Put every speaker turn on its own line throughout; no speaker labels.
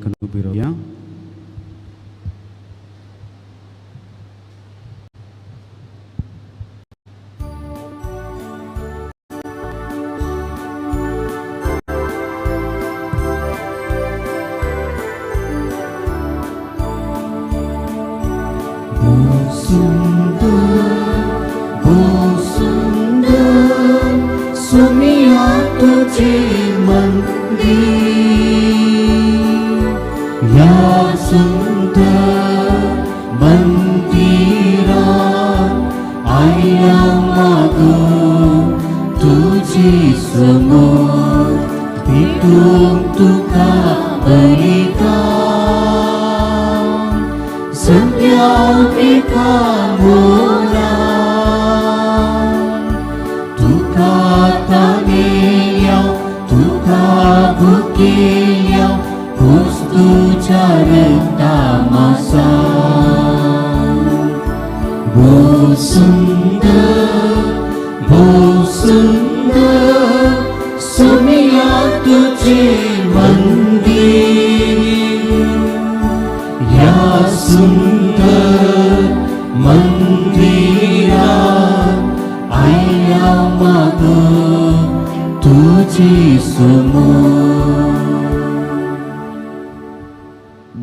सारकें उबी रावया.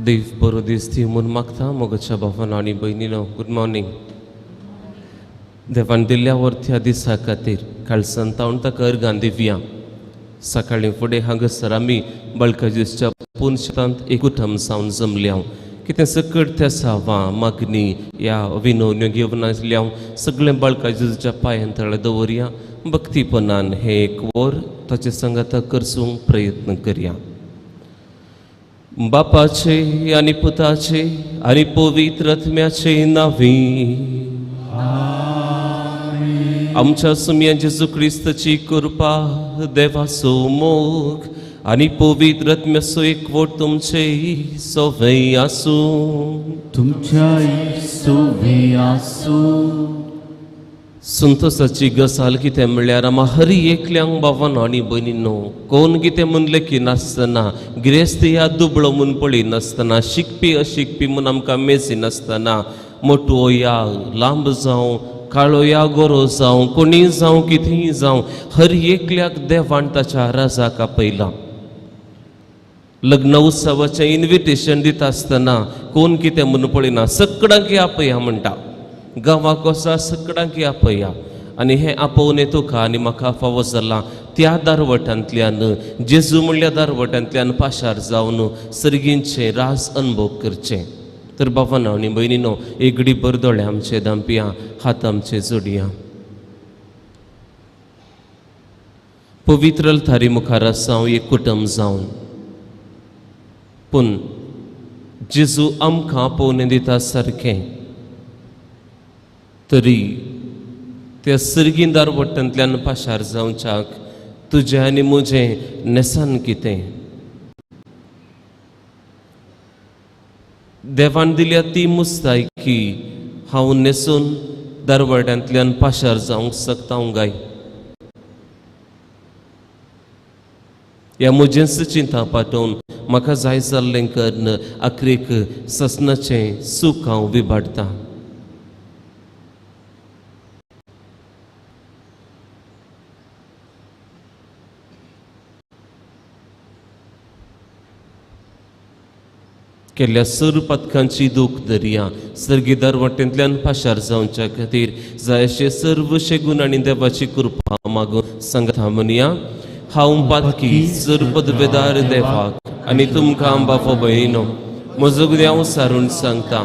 देव बरो दीस दी म्हूण मागता. मोगाच्या भावान आनी भयणीनो, गुड मॉर्निंग. देवान दिल्ल्या वरत्या दिसा खातीर काल तावन ताका अर्गां दिवया. सकाळीं फुडें हांगासर आमी बळकाजीसच्या पुनशतांत एकूठम जावन जमल्या. कितें सकट त्या सावां मागणी ह्या विनवण्यो घेवन आसल्या सगळें बाळकाजीच्या पांयां तळे दवरया. भक्तीपणान हें एक वर ताचे संगाता करसूंक प्रयत्न करया. बापाचे आनी पुताचे आनी पवित्र आत्म्याचे नांवी आमच्या सुम्या जेजू क्रिस्ताची कृपा, देवाचो मोग आनी पवित्र आत्म्याचो एकवट तुमचे सवय आसूं.
तुमच्या सोवे आसूं.
संतोषाची गजाल कितें म्हणल्यार आमा हरी एकल्यांक बाबान आनी भयणीनो कोण कितें म्हणलें की नासतना, गिरेस्त ह्या दुबळो म्हूण पळय नासतना, शिकपी अशिकपी म्हूण आमकां मेजी नासतना, मोटवो या लांब जावं, काळो या गोरो जावं, कोणीय जावं, कितेंय जावं, हर एकल्याक देवान ताच्या राजाक आपयला. लग्न उत्सवाचें इन्विटेशन दिता आसतना कोण कितें म्हूण पळयना, सगळ्यांक आपया म्हणटा. गांवाक वसा सगळ्यांक आपया. आनी हें आपोवणें तुका आनी म्हाका फावो जालां. त्या दारवटांतल्यान जेजू म्हणल्या दारवटांतल्यान पाशार जावन सर्गींचें राज अनुभव करचें. तर बाबानो आनी भयणीनो, एगडी भर दोळे आमचे धांपया, हात आमचे जोडया. पवित्र थारी मुखार आसा एक कुटुंब जावन, पूण जेजू आमकां आपोवणें दिता सारकें तरी त्या सर्गीं दारवटांतल्यान पाशार जावच्याक तुजें आनी म्हजें न्हेसान कितें देवान दिल्या ती मुस्तायकी हांव न्हेसून दारवट्यांतल्यान पाशार जावंक शकता गाय. ह्या म्हजेंच चिंता पाठोवन म्हाका जाय जाल्लें कर्ण आखरेक ससनाचें सूख हांव विबाडटा. केल्ल्या सर्व पथकांची दूख दर्या सर्गी दरवटेंतल्यान पाशार जावच्या खातीर जाय अशे सर्व शेगून आनी देवाची कृपा मागून सांगता म्हणया. हांव पातकी सर्व पदवेदार देवाक आनी तुमकां बापो भयणीनो म्हजो गुन्यांव सारून सांगता.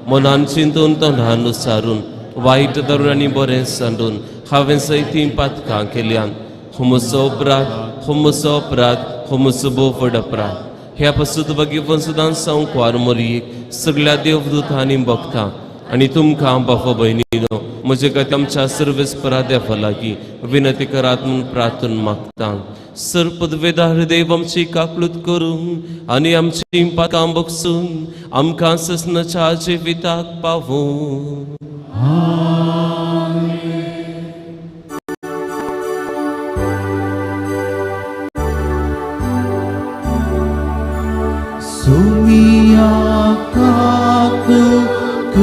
मनान चिंतून तोंडान सारून वायट धरून आनी बरें सांडून हांवें सयतीं पातकां केल्यान. हो म्हजो अपराध, हो म्हजो अपराध, हो म्हजो भोव व्हड अपराध. ह्या पासून भगीवन सुदां संकवार मोरयेक सगळ्या देवदूतांनी भोगता आनी तुमकां बापा भयणीनो म्हजे खातीर आमच्या सर्वेस्परा देवा लागीं विनंती करात म्हूण प्रार्थना मागता. सर पदवेदार देव आमची काकळूत करून आनी आमची पातकां बगसून आमकां ससनाच्या जिविताक पावूं.
सुमिया काकुक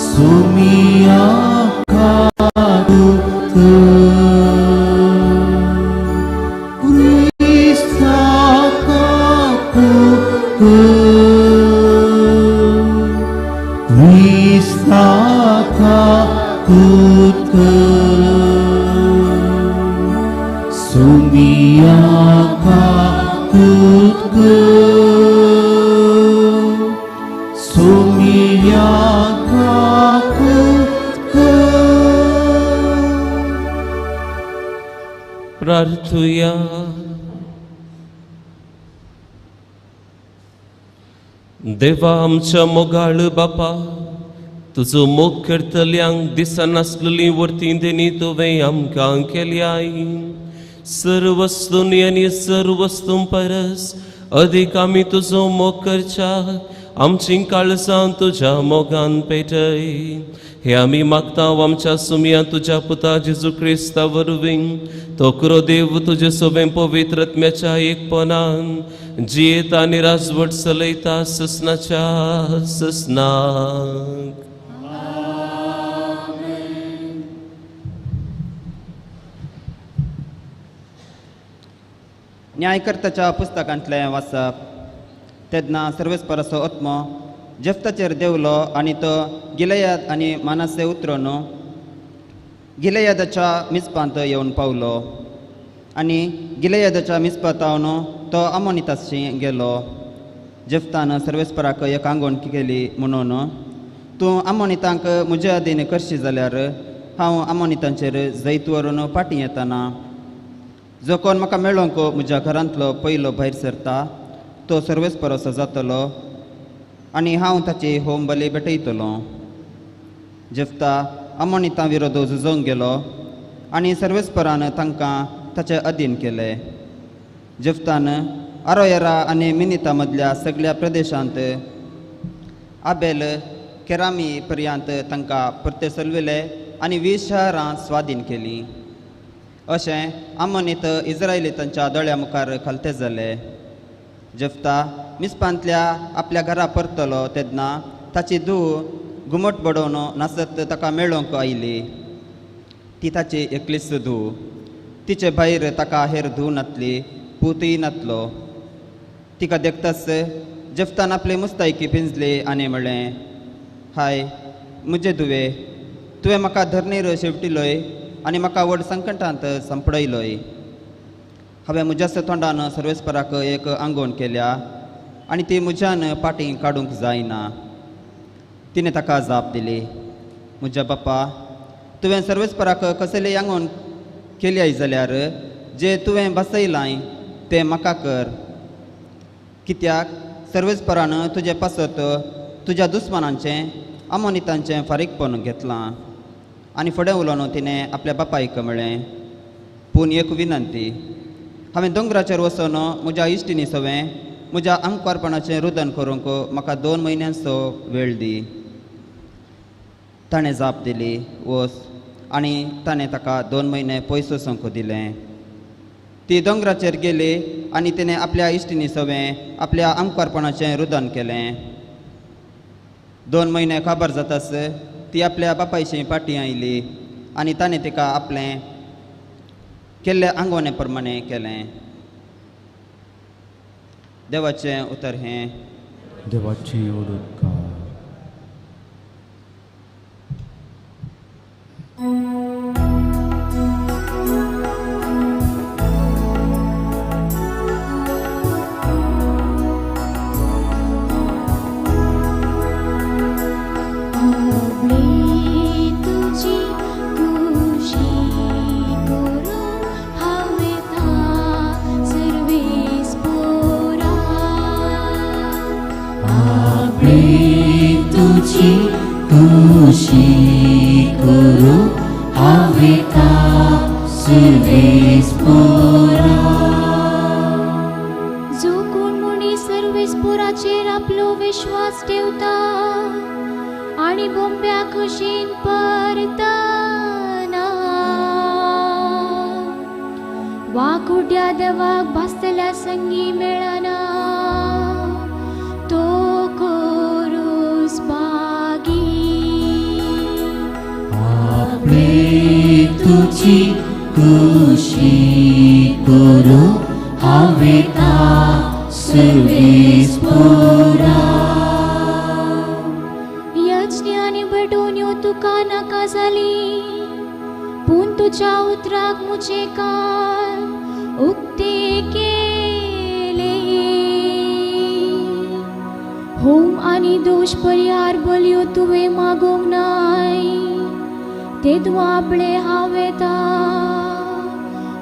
सुमिया काकुक क्रिस्ता काकुक क्रिस्ता काकुक सुमिया काकुक सुमिया काकुक
प्रार्थुया. देवा आमच्या मोगाळ बापा, तुजो मोग करतल्यांक दिसनासलेली वर्ती देणी तुवें आमकां केल्याय. सर्व वस्तूंनी आनी सर्व वस्तूं परस अदीक आमी तुजो मोग करच्या आमची काळजां तुज्या मोगान पेटय. हे आमी मागता आमच्या सुमया तुज्या पुता जेजू क्रिस्ता वरवीं. तो कुरो देव तुजे सोबें पवित्र आत्म्याच्या एकपणान जियेता आनी राजवट चलयता ससनाच्या ससनाक.
न्यायकर्त्याच्या पुस्तकांतलें वाचप. तेन्ना सर्वेस्पराचो आत्मो जेफ्ताचेर देंवलो आनी तो गिलयाद आनी मानासे उतरून गिलयादाच्या मिस्पांत येवन पावलो आनी गिलयादाच्या मिस्पांतावन तो आमोनिताशी गेलो. जेफ्तान सर्वेस्पराक एक आंगवण केली म्हणून, तूं आमोनितांक म्हजे अधीन करशी जाल्यार हांव आमोनितांचेर जैत व्हरून फाटीं येतना जो कोण म्हाका मेळोंक म्हज्या घरांतलो पयलो भायर सरता तो सर्वेस्पराचो जातलो आनी हांव ताची होम बली भेटयतलो. जेफ्ता आमोनितां विरोध झुजोवंक गेलो आनी सर्वेस्परान तांकां ताचे अधीन केले. जेफ्तान आरोयरा आनी मिनिता मदल्या सगळ्या प्रदेशांत आबेल केरामी पर्यंत तांकां परते सलविले आनी 20 शहरां स्वाधीन केलीं. अशें आमोनीत इस्रायली तांच्या दोळ्या मुखार खालते जाले. जेफ्ता मिस्पांतल्या आपल्या घरा परतलो तेन्ना ताची धूव घुमट बडोवन नासत ताका मेळोवंक आयली. ती ताची एकलीच धूव. तिचे भायर ताका हेर धूव नातली, पूतय नातलो. तिका देखताच जेफ्तान आपली मुस्तायकी पिंजली आनी म्हळें, हाय म्हजे धुवे, तुवें म्हाका धरणीर शेवटिलोय आनी म्हाका व्हड संकटांत सांपडयलोय. हांवें म्हज्याच तोंडान सर्वेस्पराक एक आंगवण केल्या आनी ती म्हज्यान फाटीं काडूंक जायना. तिणें ताका जाप दिली, म्हज्या बापा, तुवें सर्वेस्पराक कसलेय आंगवण केल्याय जाल्यार जें तुवें बसयलां तें म्हाका कर, कित्याक सर्वेस्परान तुजे पासत तुज्या दुस्मानांचें आमोनितांचें फारीकपण घेतलां. आनी फुडें उलोवन तिणें आपल्या बापायक म्हळें, पूण एक विनंती, हांवें दोंगराचेर वचून म्हज्या इश्टिणी सवें म्हज्या आमकारपणाचें रुदन करूंक म्हाका 2 म्हयन्यांचो वेळ दी. ताणें जाप दिली, वच. आनी ताणें ताका 2 म्हयने पयस वचूंक दिलें. ती दोंगराचेर गेली आनी तिणें आपल्या इश्टिणी सवें आपल्या आमकारपणाचें रुदन केलें. 2 म्हयने काबार जाताच ती आपल्या बापायशी फाटीं आयली आनी ताणें तिका आपलें केल्ले आंगवणे प्रमाणें केलें. देवाचें उतर हें.
देवाचें उपकार. तुझी करू हांवें सर्वेस्पोरा.
जो कोण मुनी सर्वेस्पोराचेर आपलो विश्वास ठेवता आणि बोंब्या खुशीन परतना वाकुड्या देवाक भासतल्या संगी मेळना तो कोरूस बागी.
आपले तुजी खुशी करू हांवें सर्वेस्पोरा.
यज्ञ आनी भेटवण्यो तुका नाका जाली, पूण तुज्या उतराक म्हजे कान उक्ते केले. होम आनी दोश परिहार बलयो तुवें मागोवंक नाय, ते तूं आपले हांव येता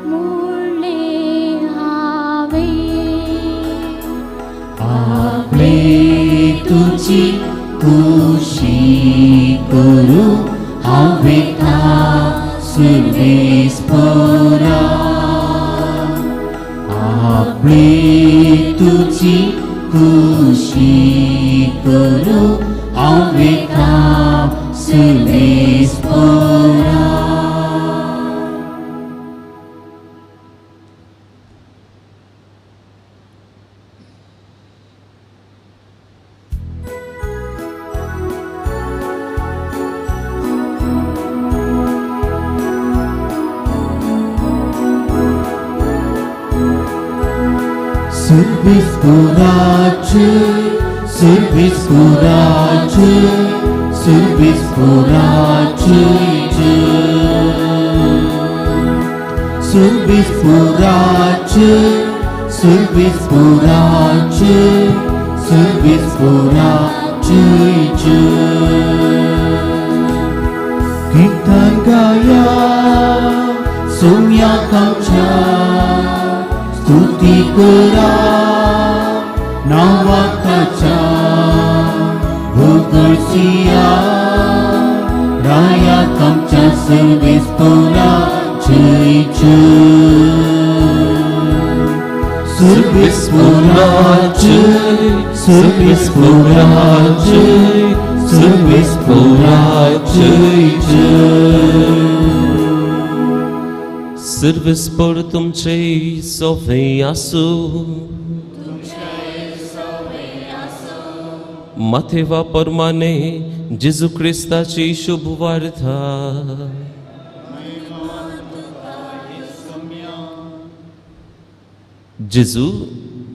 म्हणलें हांवें.
आपले तुजी खुशी करू हांवें सर्वेस्पोरा. आपले तुजी खुशी करू हांवें सर्वेस्पोरा. सर्वेस्पोराचे, सर्वेस्पोराचे, सर्वेस्पोराचे, सर्वेस्पोराचे, सर्वेस्पोराचे, सर्वेस्पोराचे. कीर्तन गाया सोम्या कामच्या, स्तुती करा नावाकाच्या, भोगसिया राया कामच्या सर्वेस्पोराचे. सर्वेस्पोराचे, सर्वेस्पोराचे, सर्वेस्पोराचे.
सर्वेस्पोर तुमचे सोवे आसूं. माथेवा परमाने जेजू क्रिस्ताची शुभ वार्ता. जेजू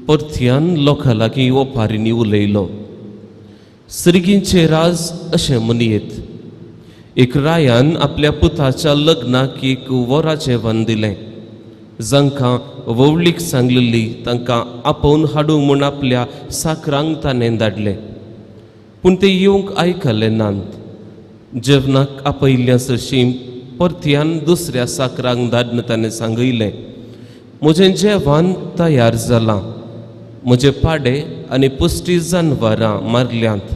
परत्यान लोकां लागीं ओपारींनी उलयलो. सर्गींचे राज अशें म्हणयेत, एक रायान आपल्या पुताच्या लग्नाक एक वरा जेवण दिलें. जांकां व्हंवळीक सांगलेली तांकां आपोवन हाडूंक म्हूण आपल्या साकरांक ताणें धाडलें, पूण ते येवंक आयकले नात. जेवणाक आपयल्ल्या सरशीं परत्यान दुसऱ्या साकरांक धाडून ताणें सांगयलें, म्हजें जेवण तयार जालां, म्हजे पाडे आनी पुश्टी जानवरां मारल्यांत,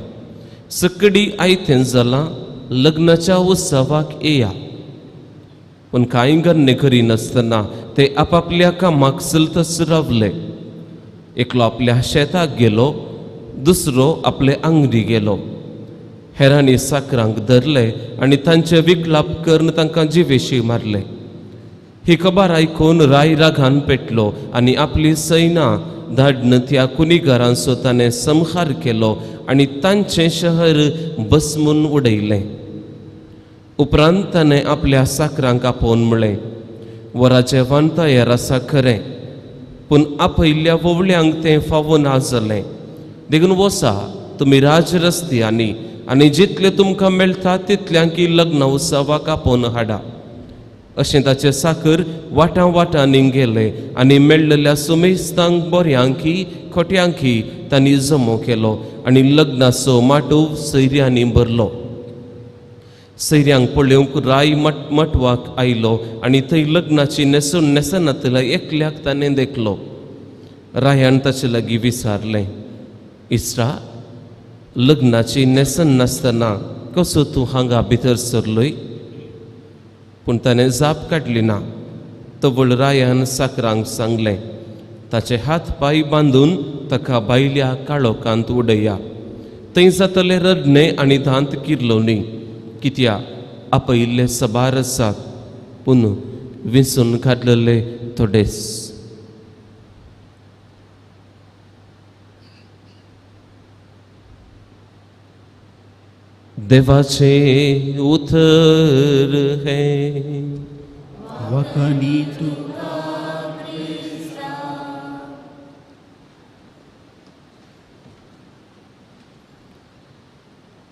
सकडी आयतें जालां, लग्नाच्या उत्सवाक येया. पूण कांय गन्ने करिनासतना ते आपापल्या कामाक चलतच रावले. एकलो आपल्या शेताक गेलो, दुसरो आपले आंगडी गेलो. हेरांनी साकरांक धरले आनी तांचे विकलाप करून तांकां जिवेशी मारले. ही खबर आयकून राय रागान पेटलो आनी आपली सैना धाडून त्या कुनिगारांचो ताणें संहार केलो आनी तांचें शहर बसमून उडयलें. उपरांत ताणें आपल्या साकरांक आपोवन म्हळें, वरा जेवण तयार आसा खरें, पूण आपयल्ल्या व्हंवळ्यांक तें फावो ना जालें. देखून वसा तुमी राज रस्त्यांनी आनी जितले तुमकां मेळटा तितल्यांक लग्न उत्सवाक आपोवन हाडा. अशें ताचे साकर वाटां वाटांनी गेले आनी मेळ्ळेल्या सुमेस्तांक बऱ्यांकी खोट्यांकी तांणी जमो केलो आनी लग्नाचो माटोव सैऱ्यांनी भरलो. सैऱ्यांक पळोवंक राय मटवाक आयलो आनी थंय लग्नाची न्हेसून न्हेसनातल्या एकल्याक ताणें देखलो. रायान ताचे लागीं विचारलें, इस्रा, लग्नाची न्हेसन नासतना कसो तूं हांगा भितर सरलोय? पूण ताणें जाप काडली ना. तवळ रायान साकरांक सांगलें, ताचे हात पांय बांदून ताका भायल्या काळोखांत उडया, थंय जातलें रडणें आनी दांत किर्लोवणी. कित्या आपयिल्ले सबार आसात, पूण विंचून काडलेले थोडेच. देवाचे उतर हें.
वखणी तुका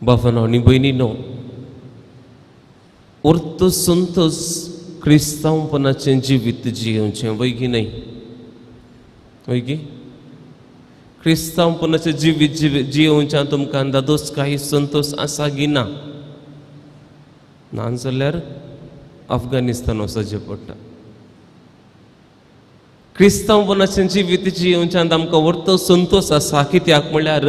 बाबांनो आनी भयणीनो, अर्थ संतोस क्रिस्तांवपणाचें जिवीत जियेवचें, वय न्हय? वय क्रिस्तांवपणाचें जिवीत जियेवच्या तुमकां दादोस काही संतोस आसा गी ना? ना जाल्यार अफगाणिस्तान वचचें पडटा. क्रिस्तांवपणाचें जिवीत जियेवच्यान आमकां व्हडलो संतोस आसा. कित्याक म्हणल्यार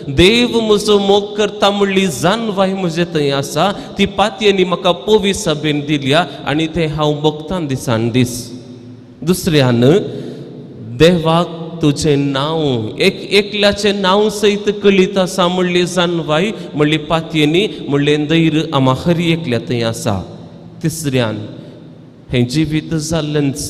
देव म्हजो मोग करता म्हणली जानवाय म्हजे थंय आसा. ती पातयेनी म्हाका पवी सभेन दिल्या आनी तें हांव भोगतां दिसान दीस. दुसऱ्यान देवाक तुजें नांव एक एकल्याचें नांव सयत कळीत आसा म्हणली जानवाय म्हणली पातयेनी म्हणलें धैर्य आमा हर एकल्या थंय आसा. तिसऱ्यान हें जिवीत जाल्लेंच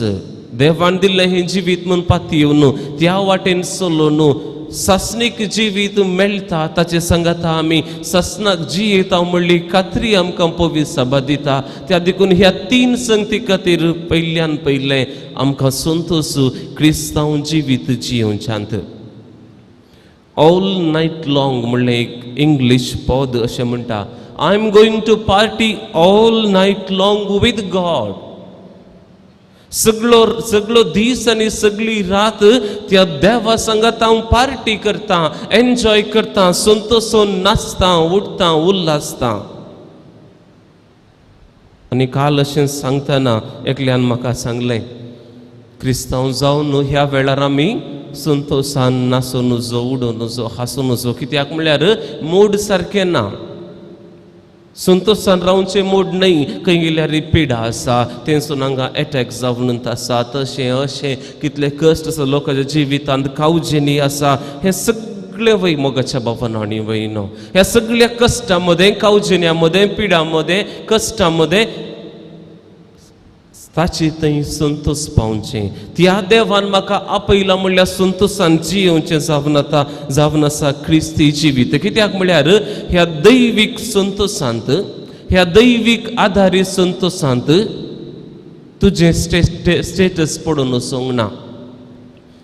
देवान दिल्लें हें जिवीत म्हूण पातयेवन त्या वाटेन चलोवन सासणीक जिवीत मेळटा. ताचे सांगाता आमी सासणाक जियेता म्हणली खात्री आमकां पवित्र सभा दिता. त्या देखून ह्या तीन संगती खातीर पयल्यान पयलें आमकां संतोश क्रिस्तांव जिवीत जियेवच्यांत. ऑल नायट लॉंग म्हणलें एक इंग्लीश पद अशें म्हणटा, I am going to party all night long with God. सगळो सगळो दीस आनी सगळी रात त्या देवा सांगात हांव पार्टी करता, एन्जॉय करता, संतोषून नाचता, उठता, उल्हासता. आनी काल अशें सांगतना एकल्यान म्हाका सांगलें, क्रिस्तांव जावन ह्या वेळार आमी संतोषान नाचूं नजो, उडोवं नजो, हांसूं नजो. कित्याक म्हणल्यार मूड सारकें ना, संतोषान रावचें मूड न्हय. खंय गेल्यार पिडा आसा, थंयसून हांगा एटॅक जावन आसा, तशें अशें कितले कश्ट आसा लोकांच्या जिवितांत, कावजेनी आसा. हें सगळें वय मोगाच्या बाबान आनी वयनो, ह्या सगळ्या कश्टां मदें, कावजेन्या मदें, पिडा मदें, कश्टां मदें ताचे थंय संतोष पावचें. त्या देवान म्हाका आपयला म्हणल्यार संतोषान जियेवचें जावन आतां जावन आसा क्रिस्ती जिवीत. कित्याक म्हणल्यार ह्या दैवीक संतोषांत, ह्या दैवीक आदारी संतोषांत तुजें स्टेटस पडून वचूंक ना.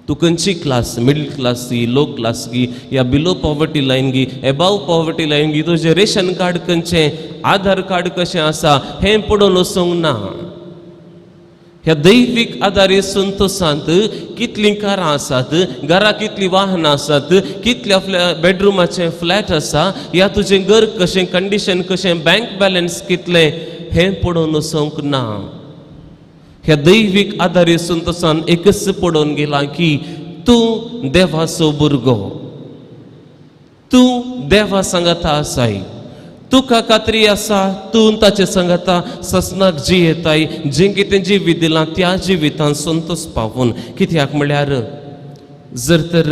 तूं खंयची क्लास, मिडल क्लास गी, लो क्लास गी, या बिलो पॉवर्टी लायन गी, एबाव पॉवर्टी लायन गी, तुजें रेशन कार्ड खंयचें, आधार कार्ड कशें आसा हें पडून वचूंक ना. ह्या दैवीक आदारी संतोषांत कितलीं कारां आसात, घरा कितलीं वाहनां आसात, कितल्या बेडरुमाचें फ्लॅट आसा, या तुजें घर कशें, कंडिशन कशें, बँक बॅलन्स कितलें हें पडोवन वचूंक ना. ह्या दैवीक आदारी संतोषान एकच पडोवन गेलां की तूं देवाचो भुरगो, तूं देवा सांगाता आसाय, तुका खात्री आसा तूं ताचे सांगाता ससनाक जियेताय, जें कितें जिवीत दिलां त्या जिवितान संतोष पावून. कित्याक म्हणल्यार जर तर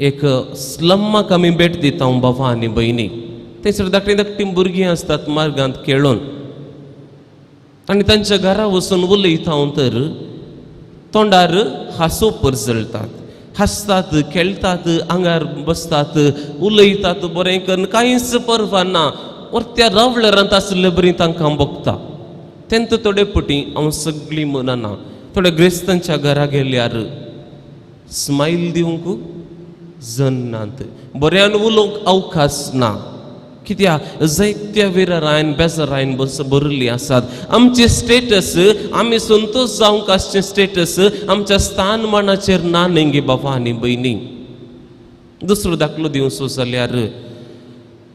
एक स्लम्माक आमी भेट दिता बाबा आनी भयणी, थंयसर धाकटीं धाकटीं भुरगीं आसतात मार्गांत खेळून, आनी तांच्या घरा वचून उलयता हांव तर तोंडार हांसो परजळटात, हांसतात, खेळटात, आंगार बसतात, उलयतात बरें करून, कांयच पर्वा ना. त्या रावळरांत आशिल्ले बरी तांकां भोगता. तेंत थोडे पटी हांव सगळीं म्हणना, थोड्या ग्रेस्तांच्या घरा गेल्यार स्मायल दिवंक जन्नात, बऱ्यान उलोवंक अवकाश ना. कित्याक जायत्या विरारायन बेजारायन बस भरिल्ली आसात. आमचे स्टेटस, आमी संतोष जावंक आसचें स्टेटस आमच्या स्थानमानाचेर ना न्ही गे बाबा आनी भयणी. दुसरो दाखलो दिवचो जाल्यार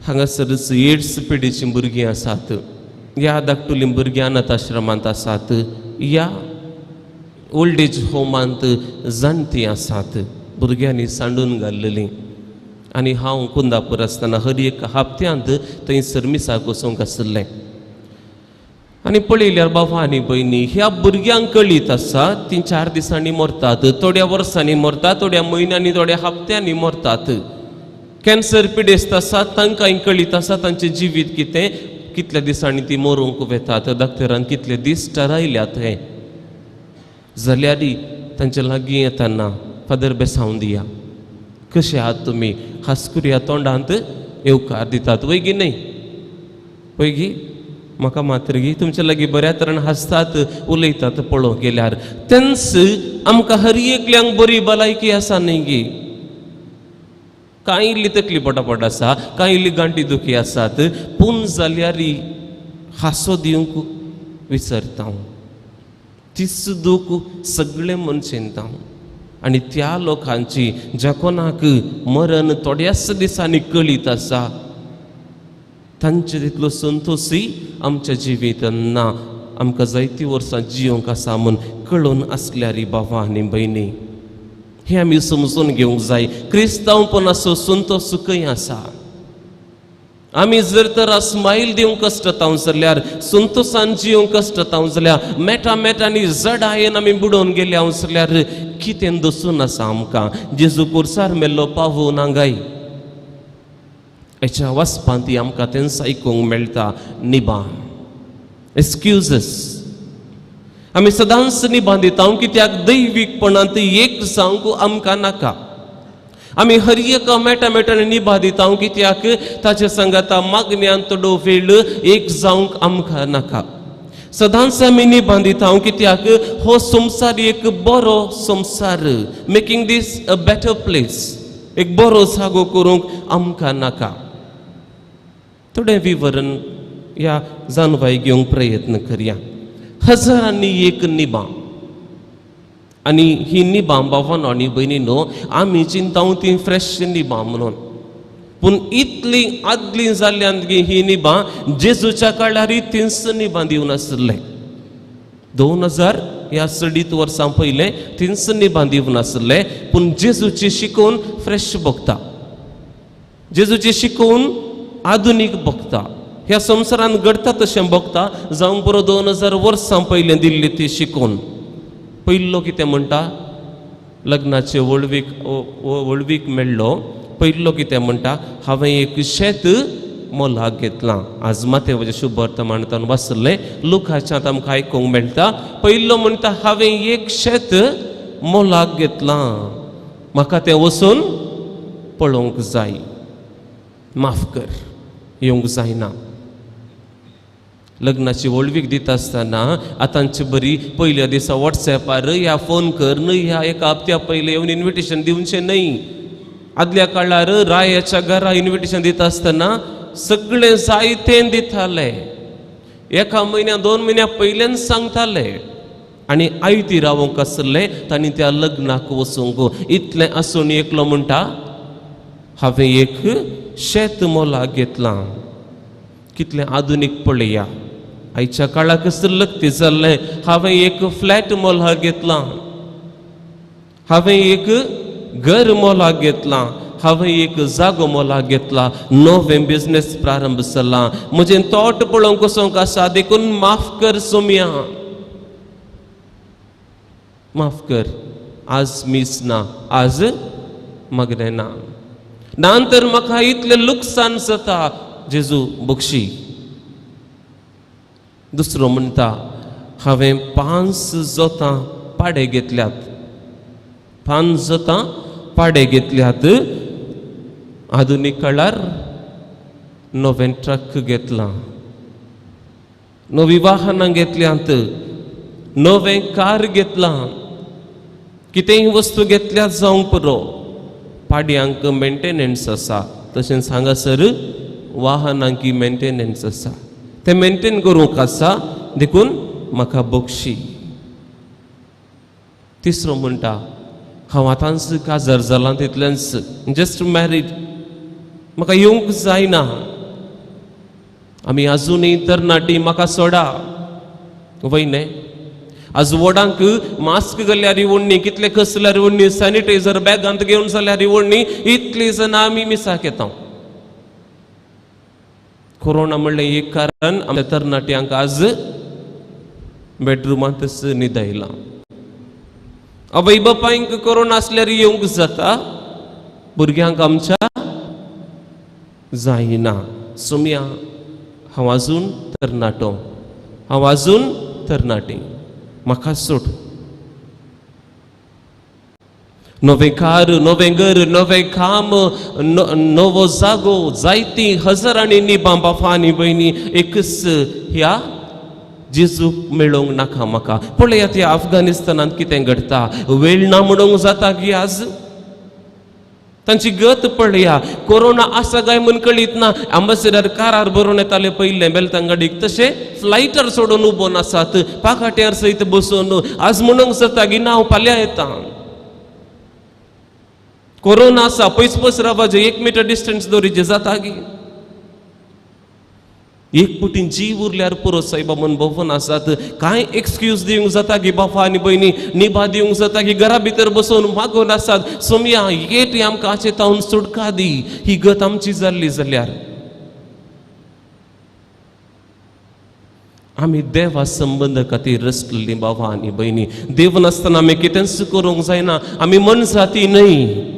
हांगासरच एड्स पिडेचीं भुरगीं आसात, ह्या धाकटुलीं भुरगीं अनाथ आश्रमांत आसात, ह्या ओल्ड एज होमांत जाणटीं आसात, भुरग्यांनी सांडून घाल्लेलीं. आनी हांव कुंदापूर आसतना हर एक हप्त्यांत थंयसर मिसाक वचूंक आशिल्लें. आनी पळयल्यार बाबा आनी भयणी ह्या भुरग्यांक कळीत आसा तीं 4 दिसांनी मरतात, थोड्या वर्सांनी मरतात, थोड्या म्हयन्यांनी, थोड्या हप्त्यांनी मरतात. कॅन्सर पिडेस्त आसा तांकांय कळीत आसा तांचें जिवीत कितें, कितल्या दिसांनी ती मरूंक वेतात, डॉक्टरान कितले दीस ठरायल्यात हें. जाल्यार तांच्या लागीं येताना फादर बेसावन दिया, कशें आहात तुमी, हांसकुऱ्या तोंडांत येवकार दितात वयगी न्हय? वयगी म्हाका मात्रगी तुमच्या लागीं बऱ्या तरेन हांसतात उलयतात पळोवंक गेल्यार. तेन्च आमकां हर एकल्यांक बरी भलायकी आसा न्हय गी? कांय इल्ली तकली पटापट आसा, कांय इल्ली गांठी दुखी आसात, पूण जाल्यार हांसो दिवंक विसरता हांव. तीच दूख सगळे मनशेन आनी त्या लोकांची ज्या कोणाक मरण थोड्याच दिसांनी कळीत आसा तांचे तितलो संतोशूय आमच्या जिवितान ना. आमकां जायतीं वर्सां जियोंक आसा म्हूण कळून आसल्यार बाबा आनी भयणी, हें आमी समजून घेवंक जाय. क्रिस्तांवपणाचो संतोश खंय आसा? आमी जर तर स्मायल दिवंक कश्टताव जाल्यार, संतोशान जिवंक कश्टताव जाल्यार, मेटा मेटांनी जडायेन आमी बुडोवन गेल्या जाल्यार कितें दसून आसा आमकां? जेजू कोर्सार मेल्लो पावून हांगाय हेच्या वाचपांत आमकां तेंच आयकूंक मेळटा. निबां, एक्सक्युजीस आमी सदांच निबां दिता कित्याक दैवीकपणांत एक जावंक आमकां नाका. आमी हर एका मेटा मेटांनी निभा दिता कित्याक ताचे सांगाता मागण्यान थोडो वेळ एक जावंक आमकां नाका. सदांच आमी निभां दिता कित्याक हो संवसार एक बरो संवसार, making this a better place, एक बरो जागो करूंक आमकां नाका. थोडें विवरण ह्या जाणवाय घेवंक प्रयत्न करया. हजारांनी एक निबां आनी ही निबां भावानो आनी भयणीनो आमी चिंताव ती फ्रेश निबां म्हणून, पूण इतली आदली जाल्ल्यान ही निबां जेजूच्या काळार तींच निबां दिवन आशिल्ले. 2000 ह्या चडीत वर्सां पयलें तींच निबां दिवन आशिल्ले, पूण जेजूची शिकोवन फ्रेश भोगता, जेजूची शिकोवन आधुनीक भोगता, ह्या संवसारांत घडटा तशें भोगता. जावंक पुरो 2000 वर्सां पयलें दिल्ली ती शिकोवन. पयलो कितें म्हणटा? लग्नाचे वळवीक वळवीक मेळ्ळो. पयलो कितें म्हणटा? हांवें एक शेत मोलाक घेतलां. आज मातेवाचें शुभ वर्तमानांत वाचलें, लुकाच्यात आमकां आयकूंक मेळटा. पयलो म्हणटा हांवें एक शेत मोलाक घेतलां, म्हाका तें वचून पळोवंक जाय, माफ कर येवंक जायना. लग्नाची वळवीक दिता आसतना आतांची बरी पयल्या दिसा वॉट्सॅपार ह्या फोन कर न्हय, ह्या एका हप्त्या पयलें येवन इन्विटेशन दिवचें न्हय. आदल्या काळार रायाच्या घरा इन्विटेशन दिता आसतना सगळें जायतें दिताले, एका म्हयन्या 2 म्हयन्या पयल्यान सांगताले आनी आयती रावंक आसलें तांणी त्या लग्नाक वचूंक. इतलें आसून एकलो म्हणटा हांवें एक शेत मोलाक घेतलां. कितलें आधुनीक पळया, आयच्या काळाक लग्ती जाल्लें. हांवें एक फ्लॅट मोलाक घेतलां, हांवें एक घर मोलाक घेतलां, हांवें एक जागो मोलाक घेतला, नवें बिजनेस प्रारंभ जाला, म्हजें तोट पळोवंक वचोंक आसा, देखून माफ कर सोम्या, माफ कर, आज मीस ना, आज मागणें ना, ना तर म्हाका इतलें लुकसाण जाता, जेजू बक्षी. दुसरो म्हणटा हांवें 5 जोतां पाडे घेतल्यात, 5 जोतां पाडे घेतल्यात. आधुनीक काळार नवें ट्रक घेतलां, नवी वाहनां घेतल्यांत, नवें कार घेतलां, कितेंय वस्तू घेतल्यात जावंक पुरो. पाड्यांक मेंटेनन्स आसा, तशेंच हांगासर वाहनांकी मेंटेनन्स आसा, तें मेंटेन करूंक आसा, देखून म्हाका बक्षी. तिसरो म्हणटा हांव आतांच काजार जालां, तितलेंच, जस्ट मॅरीड, म्हाका येवंक जायना, आमी आजुनूय तरणाटी, म्हाका सोडा वय न्हय. आज व्हडांक मास्क घाल्यार वण्णी, कितले कसल्यार वण्णी, सॅनिटायझर बॅगांत घेवन जाल्यार वण्णी, इतली जाणां आमी मिसाक येता. कोरोना म्हणलें एक कारण आमच्या तरणाट्यांक आज बेडरुमांतच न्हिदयलां. आवय बापायंक कोरोना आसल्यार येवंक जाता, भुरग्यांक आमच्या जायना. सोम्या हांव आजून तरणाटो, हांव आजून तरणाटी, म्हाका सोड. नवें कार, नवें घर, नवें काम, नवो जागो, जायतीं हजारांनी निबां बाफा आनी भयणी एकच ह्या जेजूक मेळोवंक नाका म्हाका. पळयात ह्या अफगाणिस्तानांत कितें घडटा. वेळ ना म्हणूंक जाता की आज तांची गत पळया. कोरोना आसा काय म्हूण कळीत ना. एम्बेसिडर कारार बरोवन येताले पयलें बेलतंगाडीक, तशें फ्लायटार सोडून उबोन आसात पाखाट्यार सयत बसून. आज म्हणूंक जाता की ना हांव फाल्यां येता, कोरोना आसा, पयस पयस रावपाचें, 1 मिटर डिस्टन्स दवरीचें जाता की. एक पुटीन जीव उरल्यार पुरो सायबा म्हूण भोंवून आसात. कांय एक्सक्यूज दिवंक जाता की बापा आनी भयणी, निभा दिवंक जाता की घरा भितर बसून मागून आसात, सोमया येट आमकां हाचे तावन सुटका दी. ही गत आमची जाल्ली जाल्यार आमी देवा संबंद खातीर रसलेली बाबा आनी भयणी. देव नासतना आमी कितेंच करूंक जायना. आमी मनजाती न्हय.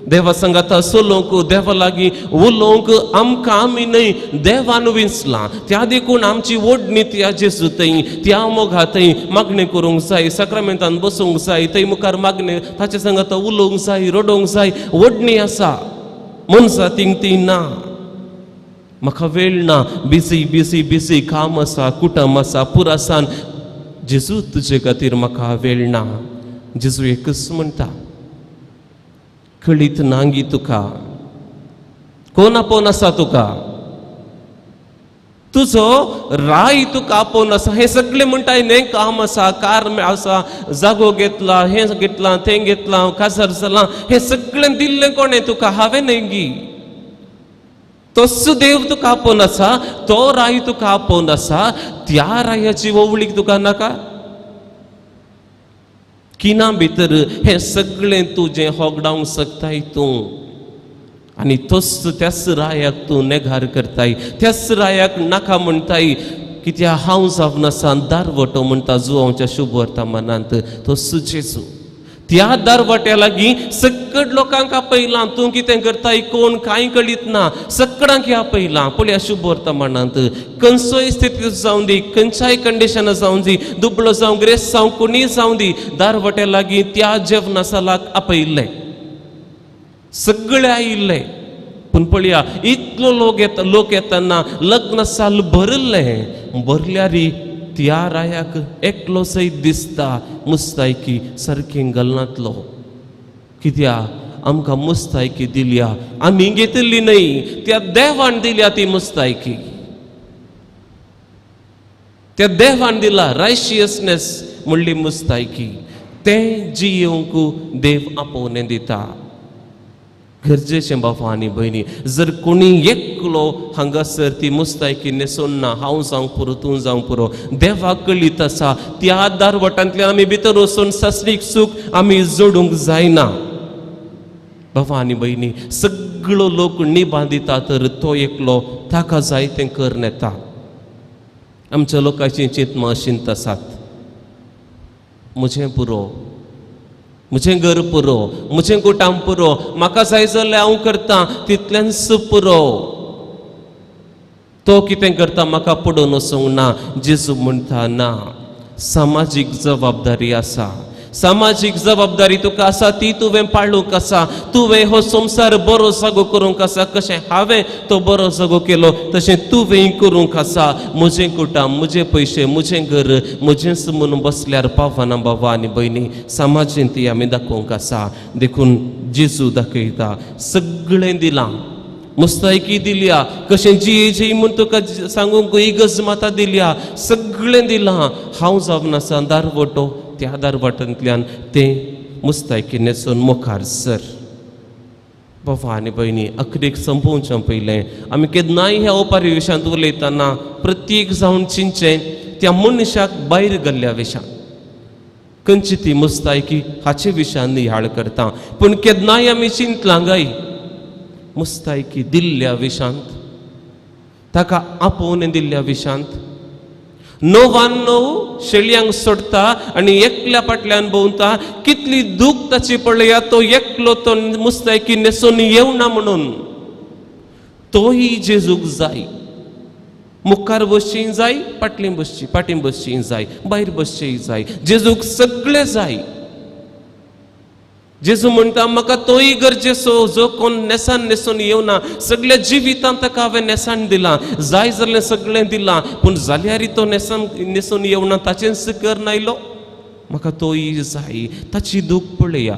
देवा सांगाता चलोवंक, देवा लागीं उलोवंक आमकां आमी न्हय देवान विंचलां. त्या देखून आमची ओडणी त्या जेजू थंय, त्या मोगा थंय मागणें करूंक जाय, साक्रामेंतान बसूंक जाय, थंय मुखार मागणें ताचे सांगाता उलोवंक जाय, रडोवंक जाय. ओडणी आसा, मनजातींक ती ना. म्हाका वेळ ना, बिजी बिजी बिजी, काम आसा, कुटुंब आसा, पुरासान. जेजू तुजे खातीर म्हाका वेळ ना. जेजू एकच म्हणटा, कळीत नांगी तुका, कोण आपोवन आसा तुका, तुजो राय तुका आपोवन आसा. हें सगळें म्हणटा, हें काम आसा, कार आसा, जागो घेतला, हें घेतलां, तें घेतलां, काजार जालां, हें सगळें दिल्लें कोणें तुका? हांवें न्हय गी. तोच देव तुका आपोवन आसा, तो राय तुका आपोवन आसा. त्या रायाची ओवळीक तुका नाका? किना भितर हें सगळें तुजें होगडावंक शकताय तूं, आनी तोच त्याच रायाक तूं नेगार करताय, त्याच रायाक नाका म्हणटाय. कित्याक हांव जावन आसा दारवटो म्हणटा जुवांच्या शुभ वर्तमानांत तोच जेजू. त्या दारवट्या लागीं सकड लोकांक आपयलां. तूं कितें करताय कोण कांय कळीत ना, सकडांक आपयलां. पळया शुभ वर्तमानांत खंयचोय स्थिती जावं दी, खंयच्याय कंडिशनां जावं दी, दुबळो जावं, ग्रेस जावं, कोणीय जावं दी, दारवट्या लागीं त्या जेवणासालाक आपयल्लें, सगळे आयिल्ले. पूण पळया इतलो लोक येता, लोक येतना लग्न साल भरिल्लें. भरल्यार त्या रायाक एकलो सयत दिसता मुस्तायकी सारकें घालनातलो. कित्याक आमकां मुस्तायकी दिल्या, आमी घेतिल्ली न्हय, त्या देवान दिल्या ती मुस्तायकी. त्या देवान दिला रायशियसनेस म्हणली मुस्तायकी. तें जियेवंक देव आपोवणें दिता. गरजेचें बाबा आनी भयणी, जर कोणी एकलो हांगासर ती मुस्तायकी न्हेसून ना, हांव जावंक पुरो, तूं जावंक पुरो, देवाक कळीत आसा. त्या दारवटांतल्यान आमी भितर वचून सासणीक सूख आमी जोडूंक जायना. बाबा आनी भयणी, सगळो लोक निबां दिता तर तो एकलो ताका जाय तें करून येता. आमच्या लोकांची चिंतमां अशींत आसात, म्हजें पुरो, म्हजें घर पुरो, म्हजें कुटाम पुरो, म्हाका जाय जाल्यार हांव करतां तितलेंच पुरो. तो कितें करता म्हाका पडून वचूंक ना. जेजू म्हणटा ना, सामाजीक जबाबदारी आसा. सामाजीक जबाबदारी तुका आसा ती तुवें पाळूंक आसा. तुवें हो संवसार बरो जागो करूंक आसा. कशें हांवें तो बरो जागो केलो तशें तुवें करूंक आसा. म्हजें कुटाम, म्हजे पयशे, म्हजें घर, म्हजेंच म्हणून बसल्यार पावना बाबा आनी भयणी. समाजेन ती आमी दाखोवंक आसा. देखून जेजू दाखयता सगळें दिलां, मुस्तायकी दिल्या, कशें जिये जी म्हूण तुका सांगूंक इगर्ज माता दिल्या, सगळें दिलां. हांव जावन आसा दारवटो, त्या दारवटांतल्यान तें मुस्तायकी न्हेसून मुखार सर. बाबा आनी भयणी, अखरेक संपोवचें पयलें आमी केन्नाय ह्या ओपारी विशयांत उलयतना प्रत्येक जावन चिंतचें त्या मनशाक भायर गेल्ल्या विशयान खंयची ती मुस्तायकी हाचे विशयान नियाळ करता. पूण केन्नाय आमी चिंतलां गाय मुस्तायकी दिल्ल्या विशांत, ताका आपोवन दिल्ल्या विशांत, 99 शेळयांक सोडता आनी एकल्या फाटल्यान भोंवता. कितली दूख ताची पळया, तो एकलो तो मुस्तायकी न्हेसून येवना म्हणून तोय जेजूक जाय. मुखार बसची जाय, फाटली बसची, फाटीं बसची जाय, भायर बसची जाय, जेजूक सगळें जाय. जेजू म्हणटा म्हाका तोय गरजेचो जो कोण न्हेसान न्हेसून येवना. सगळ्या जिवितांत ताका हांवें न्हेसाण दिलां, जाय जाल्लें सगळें दिलां, पूण जाल्यारय तो न्हेसान न्हेसून येवना, ताचेंच कर आयलो. म्हाका तोय जाय. ताची दूख पळया.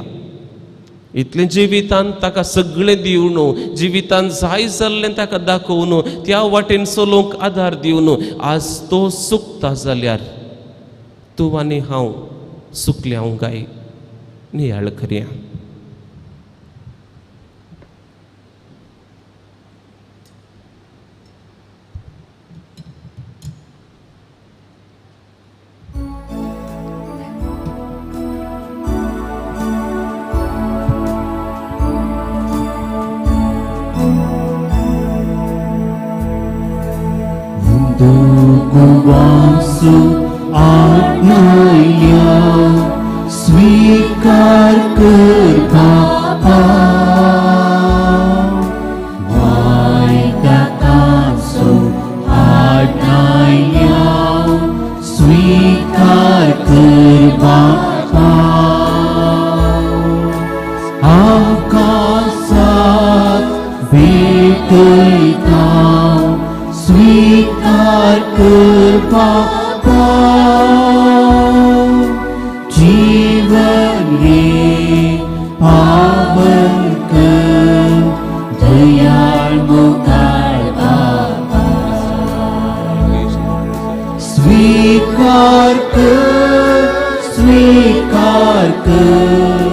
इतलें जिवितांत ताका सगळें दिवन, जिवितांत जाय जाल्लें ताका दाखोवन, त्या वाटेन चलोवंक आदार दिवन आज तो सुकता जाल्यार तूं आनी हांव सुकल्या हांव काय? नियाळ करया.
दुकुवासु आज्ञा स्वीकार कर बापा, वायताकासु आज्ञा स्वीकार कर बापा, आमकां साथ भेटयता स्वीकार कर बापा, जीवन रे पावन कर दयाळ मुखार बापा, स्वीकार कर, स्वीकार कर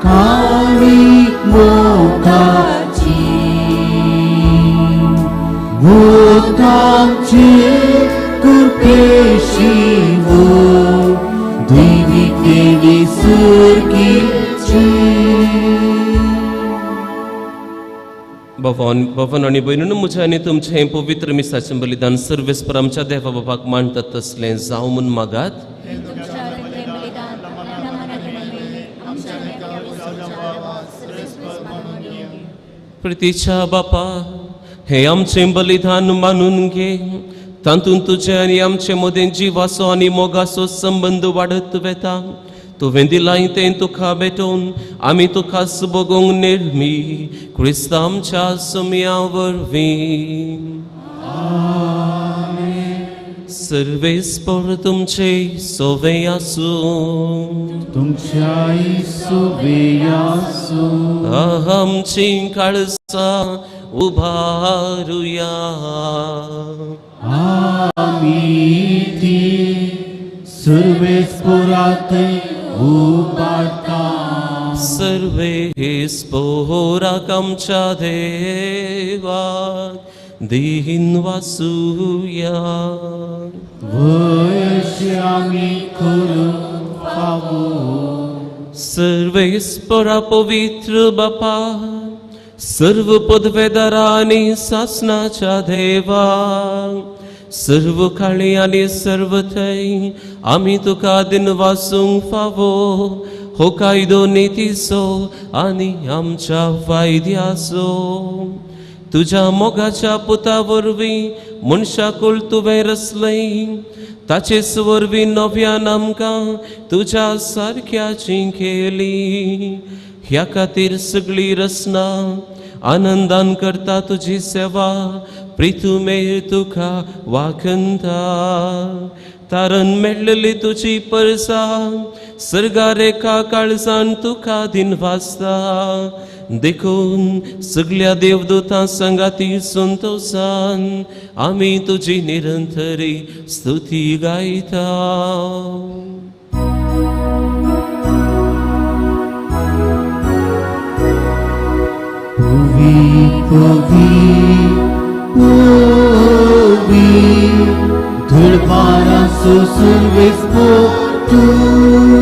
काळीक मोगाची भूतांचे कृपेशिव देविकेने सुर्गीची.
भवन भवन आनी भयणीन म्हजें आनी तुमचें हें पवित्र मिसाचें बलिदान सर्वेस्पर आमच्या देवा बाबाक मांडटात तसलें जावं म्हूण मागात. प्रितीच्या बापा, हें आमचें बलिदान मानून घे, तातूंत तुजें आनी आमचे मदें जिवाचो आनी मोगाचो संबंद वाडत वेता. तुवें दिलां तें तुका भेटोवन आमी तुका सुबोगोंक निर्मी क्रिस्तांव आमच्या सोम्या वरवीं. सर्वेस्पर तुमचे सोवे आसूं,
तुमच्याय सोवे आसूं.
आमची काळसां उबारुया.
आमी ती सर्वेस्परात उबारता.
सर्वेस्पोराक आमच्या देवाक दीन वासुया.
वयशी आमी करूंक फावो.
सर्वेस्परा पवित्र बापा, सर्व पदवेदारा आनी सासनाच्या देवा, सर्व काळी आनी सर्व थंय आमी तुका दिनवासूंक फावो. हो कायदो नितीचो आनी आमच्या फायद्याचो. तुज्या मोगाच्या पुता वरवीं मनशाकूळ तुवें रचलय, ताचेच वरवीं नव्यान आमकां तुज्या सारक्याची केली. ह्या खातीर सगळी रचना आनंदान करता तुजी सेवा, प्रितुमेर तुका वाखंता. तारण मेळ्ळली तुजी परसा सर्गा रेखा काळजान तुका दिन वाचता. देखून सगळ्या देवदूतां संगाती संतोसान आमी तुजी निरंतरी स्तुती गायता.
पवी पवी पवी धुळपारासो सर्वेस्पर तूं,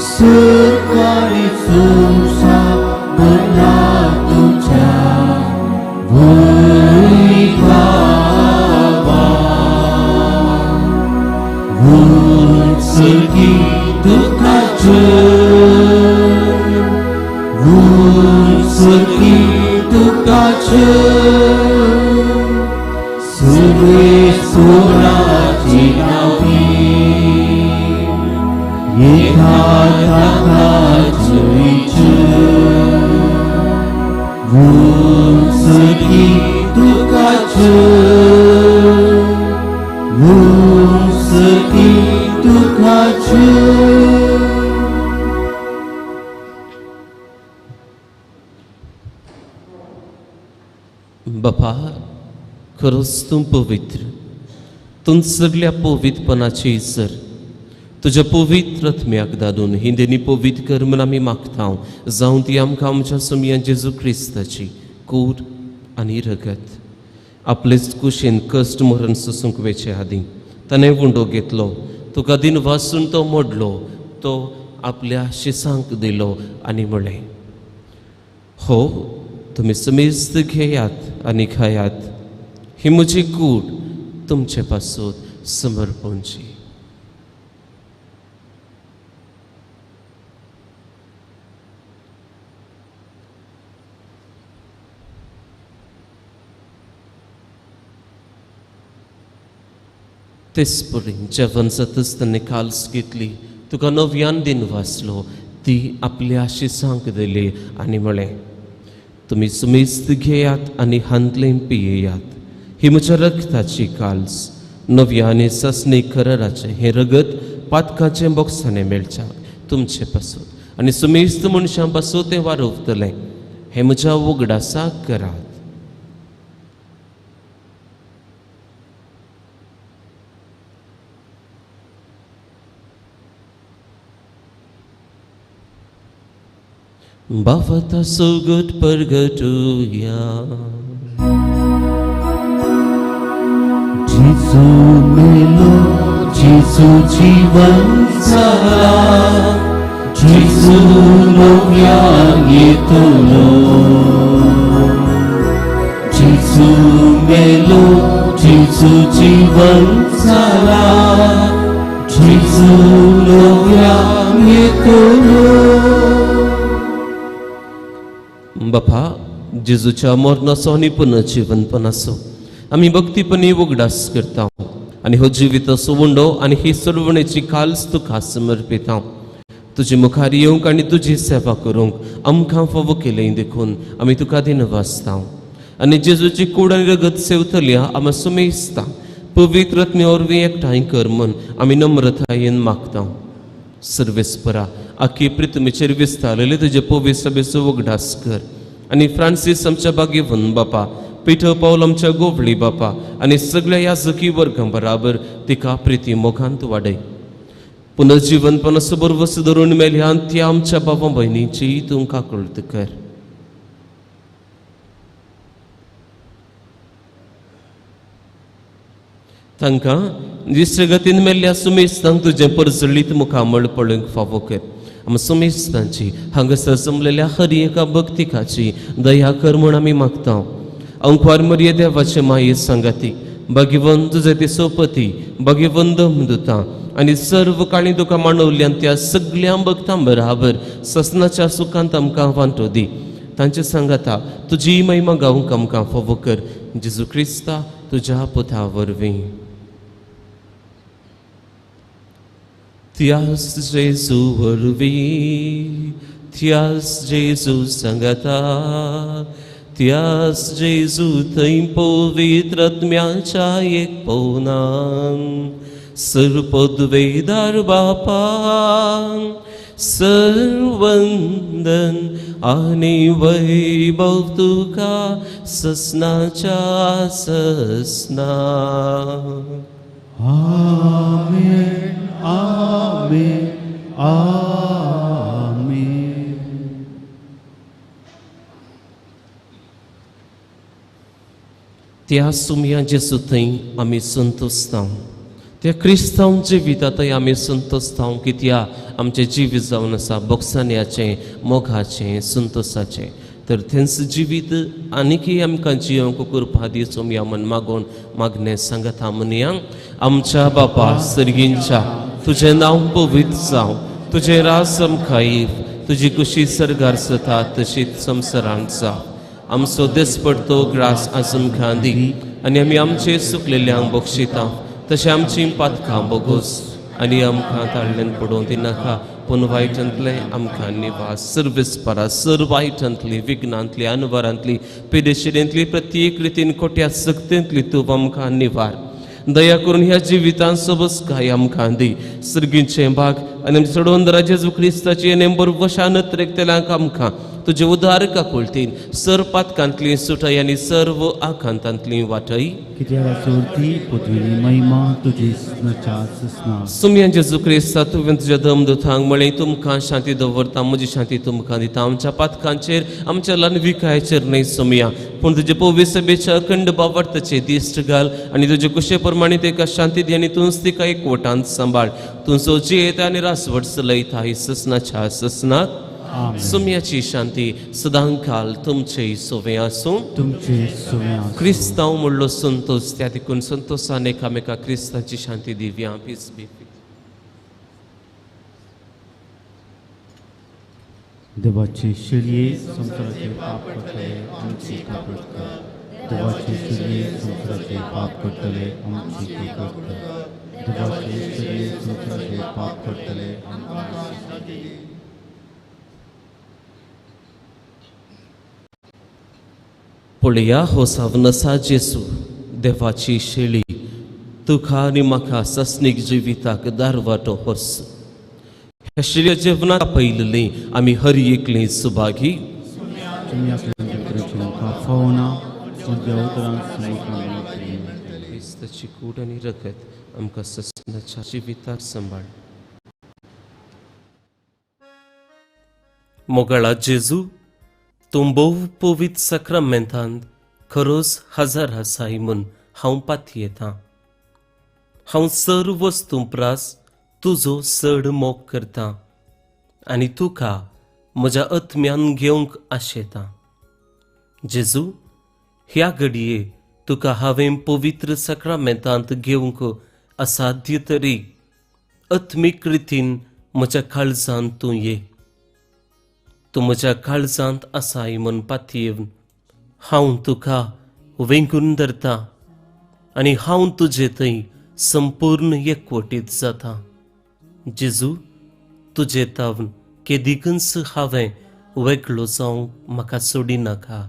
सरकारी सोंसा भरला तुज्या वैभवा. व्हड सर्गी तुका जय, व्हड सर्गी तुका जय, सर्वेस्पराची नांवी येता ताका जय वंसकी तुका जय वंसकी तुका जय.
बापा, खरोच तूं पवित्र, तूं सगल्या पवित्रपणाची सर. तुज्या पवित्र आत्म्याक धाडून ही देणी पवित्र कर म्हूण आमी मागता, जावं ती आमकां आमच्या सुमया जेजू क्रिस्ताची कूड आनी रगत. आपलेच कुशीन कश्ट मरण सोसूंक वेचे आदीं ताणें उंडो घेतलो, तुका दिन वासून तो मोडलो, तो आपल्या शिसांक दिलो आनी म्हणलें, हो तुमी समेस्त घेयात आनी खायात, ही म्हजी कूड तुमचे पासून समर्पणची. तेच परी जेवण जातच ताणें काल्स घेतली, तुका नव्यान दिन वाचलो, ती आपल्या शिसांक दिली आनी म्हळें, तुमी सुमेस्त घेयात आनी हांतलें पियेयात, ही म्हज्या रगताची काल्स, नव्या आनी सासणी कराराचें हें रगत पातकाचें बोगसाणें मेळच्या तुमचे पासून आनी सुमेस्त मनशां पासून तें वारवतलें, हें म्हज्या उगडासाक करात. बावता सुगट परगटुया.
जेजू मेलो, जेजू जीवन जाला, जेजू नव्यान येतलो. जेजू मेलो, जेजू जीवन जाला, जेजू नव्यान येतलो.
बापा, जेजूच्या मरणाचो आनी पुनर्जीवनपणाचो आमी भक्तीपणी उगडास करता आनी हो जिविताचो उंडो आनी ही सोडवणेची काल्स तुका समर्पिता. तुजे मुखार येवंक आनी तुजी सेवा करूंक आमकां फावो केलें देखून आमी तुका दिनवासता आनी जेजूची कूड आनी रगत सेवतल्या आमी सुमेस्ता पवित्र आत्म्या वरवीं एकठांय कर म्हूण आमी नम्रतायेन मागता. सर्वेस्परा, आखी प्रितमीचेर विस्तारलेले तुजे पवित्र सभेचो उगडास कर आनी फ्रांसीस आमच्या बागेवन बापा, पिटर पावल आमच्या गोवळी बापा आनी सगळ्या याजकी वर्गां बराबर तिका प्रिती मोगांत वाडय. पुनर्जीवनपणाचो बरवस धरून मेल्या त्या आमच्या बाबा भयणीची तूं काकळत कर. तांकां दुसरे गतीन मेल्ल्या सुमेस्तांक तुजें परजळीत मुखामळ पळोवंक फावो कर. आमी सुमेस्तांची हांगासर जमलेल्या हर एका भक्तिकाची दया कर म्हूण आमी मागता. अंकवार मरिये देवाचे माये सांगाती भगिवंत तुजे ती सोपती भगिवंत दुता आनी सर्व काळी तुका मांडवल्यान त्या सगळ्या भक्तां बराबर ससनाच्या सुखांत आमकां वांटो दी. तांचे सांगाता तुजी महिमा गावंक आमकां फावो कर, जेजू क्रिस्ता तुज्या पुता वरवीं. त्यास जेजू वरवीं, त्यास जेजू सांगाता, त्यास जेजू थंय पवित्र आत्म्याच्या एक पवनान सर्वपदवेदार बापा सर्वंदन आनी वैभव तुका ससनाच्या ससना.
आमेन, आमेन, आमेन.
त्या सुमया जेजू थंय आमी संतोषता, त्या क्रिस्तांव जिवितांतय आमी संतोषता की त्या आमचें जिवीत जावन आसा बोगसाण्याचें, मोगाचें, संतोषाचें. तर थंयच जिवीत आनीकय आमकां जियोंक कृपा दी सोमया म्हण मागून मागणें सांगता म्हणया. आमच्या बापा सर्गींच्या, तुजें नांव पवित्र जावं, तुजें राज आमकां येव, तुजी कुशी सर्गार जाता तशीच संवसारांत जावं. आमचो दिसपडतो ग्रास आज आमकां दी आनी आमी आमचे सुकलेल्यांक बक्षिता तशें आमची पातकां बोगोस आनी आमकां ताळल्यान पडोवन दिनाका पूण वायटांतलें आमकां निवास. सर्वेस्परा सर वायटांतली विघ्नांतली अनवरांतली पिडेशिरेंतली प्रत्येक रितीन खोट्या सक्तेंतली तूं आमकां निवार. दया करून ह्या जिवितांत सबस काय आमकां दी. सर्गीचें भाग आनी आमच्या चडोवन जेजू क्रिस्ताची नेंबर वशानत रेखतल्यांक आमकां तुजे उदार काकुळतीन सर पातकांतली सुटय आनी सर्व आकांतांतली वाटय. सुमया जेजू क्रिस्ता तुवें तुज्या दमदुतांक म्हळें तुमकां शांती दवरता म्हजी शांती तुमकां दिता. आमच्या पातकांचेर आमच्या ल्हान विकायचेर न्हय सुमया पूण तुजे पवित्र सभेच्या अखंड बावडताचे दिश्ट घाल आनी तुजे कुशे प्रमाणे तेका शांती दी आनी तूंच तिका एकवटांत सांबाळ. तूं जियेता आनी रासवट चलयता ही ससनाच्या ससनाक. सुम्याची शांती सदांकाल तुमचे सोवे आसूं.
तुमचे सोवे आसूं.
क्रिस्तांव म्हणलो संतोष त्या देखून संतोषान एकामेका क्रिस्ताची शांती दिवया. Peace be.
देवाचे शिरये संवसाराचे पाप करतले आमची कृपा कर. देवाचे शिरये संवसाराचे पाप करतले आमची कृपा कर. देवाचे शिरये संवसाराचे पाप करतले आमकां.
पळया हो सावनसा जेसू देवाची शेळी तुका आनी म्हाका सस्नीक जिविताक दारवाटो होस. ह्या शेळ्या जेवणाक आपयल्ली आमी हर एकली सुभागी. क्रिस्ताची कूड आनी रगत आमकां सस्नाच्या जिविताक सांबाळ. मोगाळा जेजू तूं भोव पवित्र साक्रामेंतांत खरोच हजार आसाय म्हूण हांव पातयेतां. हांव सर वस्तूं प्रास तुजो चड मोग करतां आनी तुका म्हज्या आत्म्यान घेवंक आशेतां. जेजू ह्या घडये तुका हांवें पवित्र साक्रामेंतांत घेवंक असाध्य तरी आत्मीक रितीन म्हज्या काळजांत तूं ये. तूं म्हज्या काळजांत आसाय म्हूण पातयेवन हांव तुका वेंगून धरता आनी हांव तुजे थंय संपूर्ण एकवटीत जाता. जेजू तुजे तावन केदिकूच हांवें वेगळो जावंक म्हाका सोडिनाका.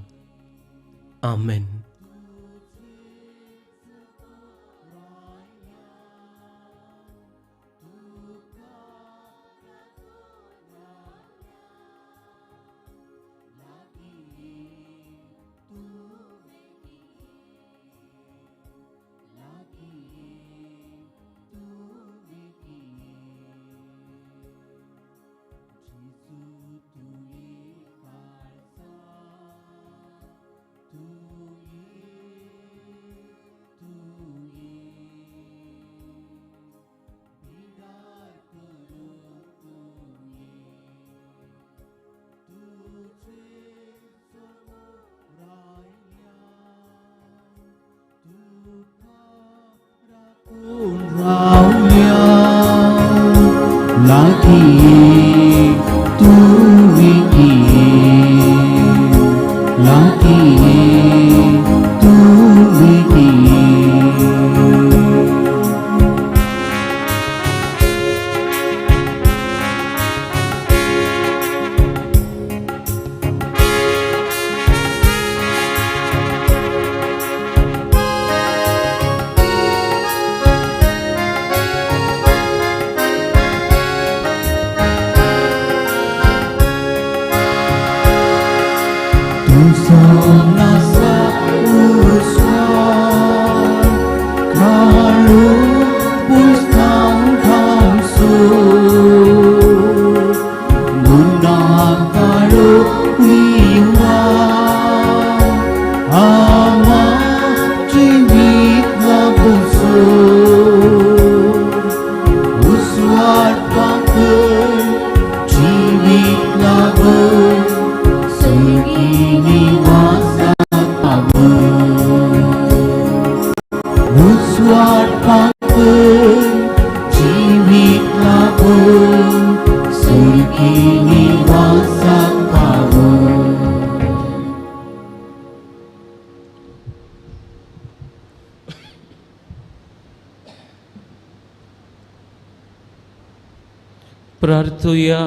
आमेन. प्रार्थुया.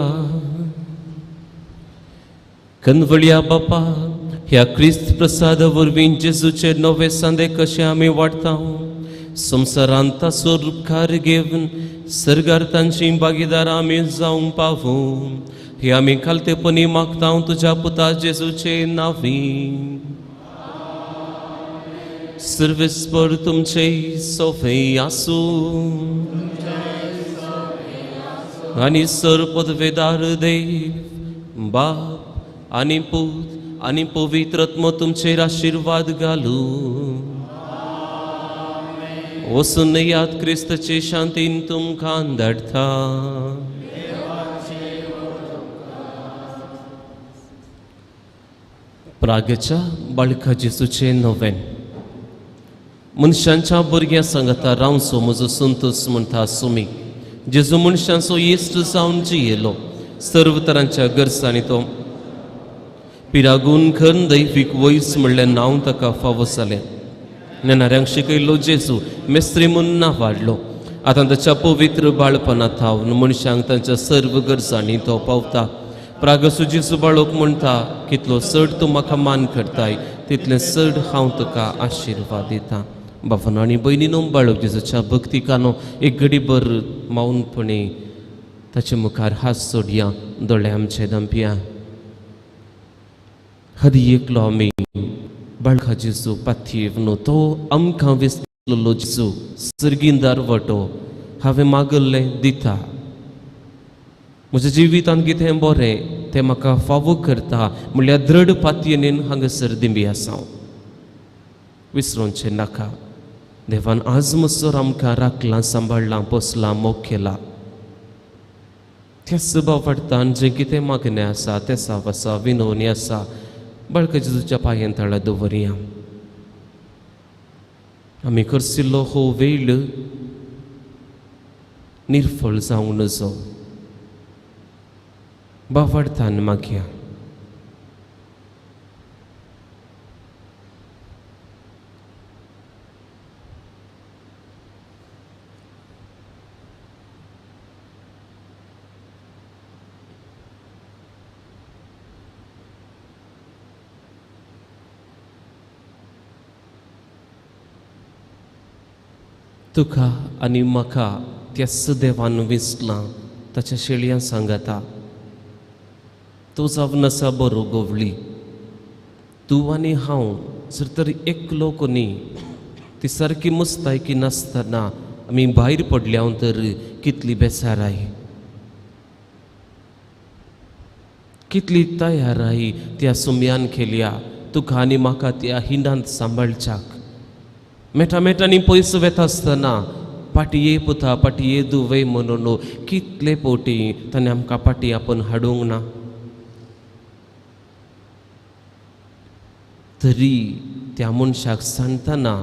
कनवळया बापा, ह्या क्रिस्त प्रसादा वरवीं जेजूचे नवे सांदे कशे आमी वाडटा, संवसारांत ताचो उपकार घेवन सर्गार तांची भागीदार आमी जावंक पावूं, हे आमी खालतेपणी मागता तुज्या पुता जेजूचे नांवी. सर्वेस्पर तुमचे सोफे आसूं आनी सर पदवेदार देव बाप आनी पूत आनी पवित्र आत्मो तुमचेर आशिर्वाद घालूं. वचून याद क्रिस्ताचे शांतीन तुमकां धाडटा. प्रागच्या बाळका जेजूचें नवें. मनशांच्या भुरग्यां सांगता रावचो म्हजो संतोस म्हणटा सुमी. जेजू मनशांचो इश्ट जावन जियेलो, सर्व तरांच्या गरजांनी तो पिरागून खन दैवीक वयस म्हणलें नांव ताका फावो जालें. नेणाऱ्यांक शिकयलो जेजू मेस्त्री म्हूण नांव वाडलो. आतां ताच्या पवित्र बाळपणा थावन मनशांक तांच्या सर्व गरजांनी तो पावता. प्रागसू जेजू बाळोक म्हणटा, कितलो चड तूं म्हाका मान करताय तितलें चड हांव तुका आशिर्वाद दिता. बाबानो आनी भयणीनो, बाळक जेजूच्या भक्तिकानो एक घडीभर मौनपणे ताचे मुखार हात सोडया, दोळे आमचे दंपया. हर एकलो आमी बाळका जेजू पातयेवन तो आमकां विसरलो जेजू सर्गींदार वटो हांवें मागल्लें दिता. म्हज्या जिवितांत कितें बरें तें म्हाका फावो करता म्हणल्यार दृढ पातयेन हांगासर दिंबी आसा. विसरोवचें नाका, देवान आज मसर आमकां राखलां, सांबाळ्ळां, पोसलां, मोग केला. त्या भावार्थान जें कितें मागणें आसा, तेसाव आसा, विनवणी आसा, बाळका जेजूच्या पांयां तळा दवरया. आमी खर्चिल्लो हो वेळ निर्फळ जावं नजो. भावार्थान मागया. तुका आनी म्हाका त्याच देवान विसलां ताच्या शेळयां सांगता. तूं जावन आसा बरो गोवली, तूं आनी हांव जर तर एकलो कोणी ती सारकी मुस्तायकी नासतना आमी भायर पडल्या तर कितली बेसाराय, कितली तयाराय त्या सुम्यान केल्या तुका आनी म्हाका त्या हिंडांत सांबाळच्याक. मेटा मेटांनी पयस वेता आसतना पाटये पुता पाटये दुवे म्हणून कितले पोटी ताणें आमकां पाटी आपूण हाडूंक ना. तरी त्या मनशाक सांगतना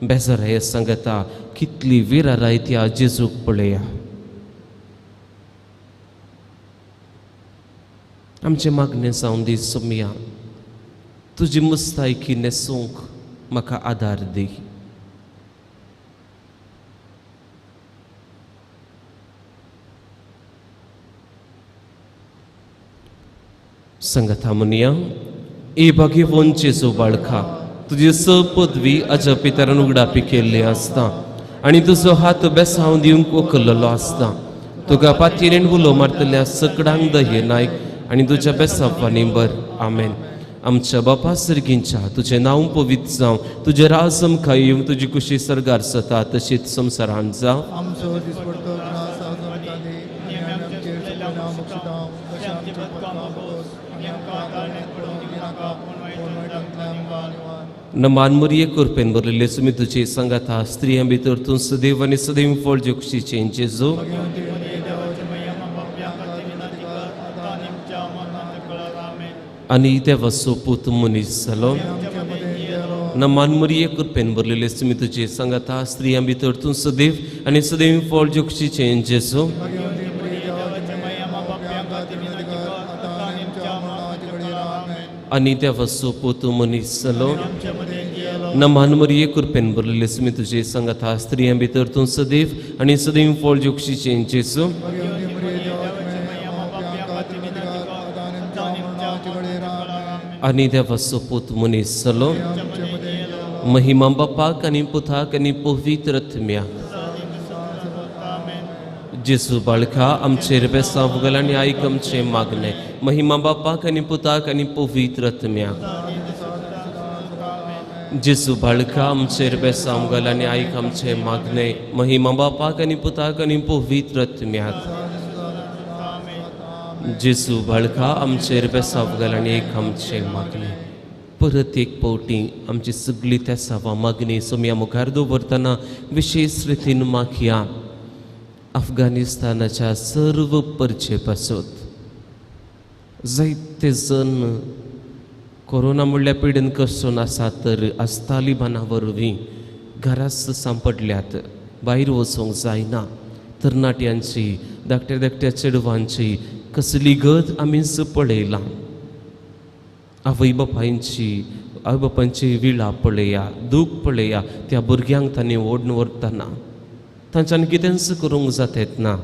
बेजाराय सांगता कितली विराराय त्या जेजूक पळया. आमचें मागणें जावन दी सोमया, तुजी मुस्तायकी न्हेसूंक म्हाका आदार दी. संगता मुनिया, ए भाग्यवंत जेजू बाळका, तुजी स पदवी अजा पितरान उगडापी केल्ली आसता आनी तुजो हात बेसांव दिवंक उखल्लो आसता. तुका पातयेन उलो मारतल्या सकडांक दये नायक आनी तुज्या बेसांवांनी बर. आमेन. आमच्या बापा सर्गींच्या तुजें नांव पवित्र जावं, तुजें राज आमकां येवं, तुजी कुशी सर्गार जाता तशीच संवसारांत जावं.
आमचो दिसपडतो ग्रास आज आमकां दी आनी आमी आमचेर चुकलेल्या बक्षितांव तशें आमचे पत्कां बोस आनी आमकां ताळण्यांत पडोवंक दिनाका, पूण वायटांतल्यान आमकां निवार.
नमान मरिये, कृपेन भरलेले सुमी तुजे सांगाता, स्त्रियां भितर तूं सदैव आनी सदैव फळ जे कुशीचें जेजू.
भगवंती देवाचे पाप्यांक विनंती कर आतां आनी आमच्या मरणाच्या वेळार. आमेन.
आनी देवाचो पूत मनीस जालो.
आमच्या मदें गेलो.
नमान मरिये, कृपेन भरलेले सुमी तुजे सांगाता, स्त्रियां भितर तूं सदैव आनी सदैव फळ जे कुशीचें जेजू.
भगवंती देवाचे पाप्यांक विनंती कर आतां आनी आमच्या मरणाच्या वेळार. आमेन.
आनी देवाचो पूत मनीस जालो.
आमच्या मदें गेलो.
नमान मरिये, कृपेन भरलेले सुमी तुजे सांगाता, स्त्रियां भितर तूं सदैव आनी सदैव फळ जे कुशीचें जेजू.
भगवंती देवाचे
आनी देवाचो पूत मनीस जालो. महिमा बापाक आनी पुताक आनी पवित्र आत्म्याक. जेजू बाळका आमचेर बेसांव घाल आनी आयक आमचें मागणें. महिमा बापाक आनी पुताक आनी पवित्र आत्म्याक. जेजू बाळका आमचेर बेसांव घाल आनी आयक आमचें मागणें. महिमा बापाक आनी पुताक आनी पवित्र आत्म्याक. जेजू बाळका आमचेर बेसांव घाल आनी आयक आमचें मागणें. परत एक पावटी आमची सगळी तेसावां मागणी सोम्या मुखार दवरतना विशेश रितीन मागया अफगाणिस्तानाच्या सर्व परचे पासत जायते जण कोरोना म्हणल्यार पिडेन कसून आसा तर आज तालिबाना वरवीं घराच सांपडल्यात, भायर वचूंक जायना. तरणाट्यांची, धाकट्या धाकट्या चेडवांची कसली गत आमीच पळयला. आवय बापायची, आवय बापायची विळा पळया, दूख पळया. त्या भुरग्यांक तांणी ओडून व्हरतना तांच्यान कितेंच करूंक जाता ना.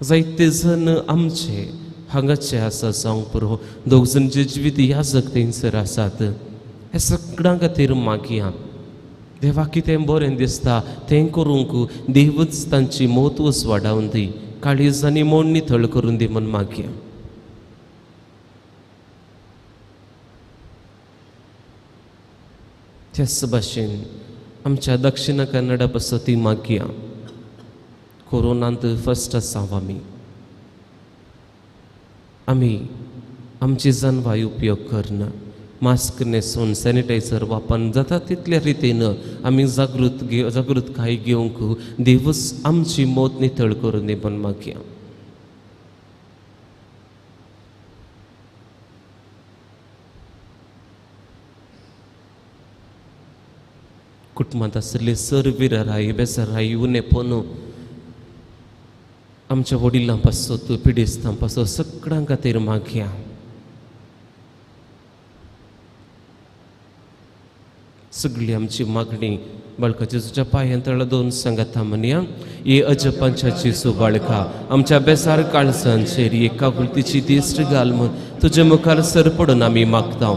जायते जण आमचे हांगाचे आसा जावंक पुरो, दोग जण जेजवीत ह्या जगतेंसर आसात. हे सगळ्यां खातीर मागया देवा कितें बरें दिसता तें करूंक देवच तांची मोत उजवाडावन दी, काळीज आनी मोड नितळ करून दी म्हूण मागया. त्याच भाशेन आमच्या दक्षिण कन्नडा पासत मागया. कोरोनांत फर्स्ट आसा आमी, आमी आमची जनवाय उपयोग करना, मास्क न्हेसून सॅनिटायझर वापरून जाता तितल्या रितीन आमी जागृतकाय घेवंक देवच आमची मोत नितळ करून दी म्हूण मागया. कुटुंबांत आशिल्ले सर विराराय बेजाराय उणेपण आमच्या वडिलां पासत पिडेस्तां पासत सगळ्यां खातीर मागया. सगळी आमची मागणी बाळका जेजूच्या पांयां तळा दोन सांगाता म्हणया. ये अजपांच्या जेजू बाळका आमच्या बेसार काळजांचेर एका काकुळतीची दिश्ट घाल म्हूण तुजे मुखार सर पडून आमी मागता.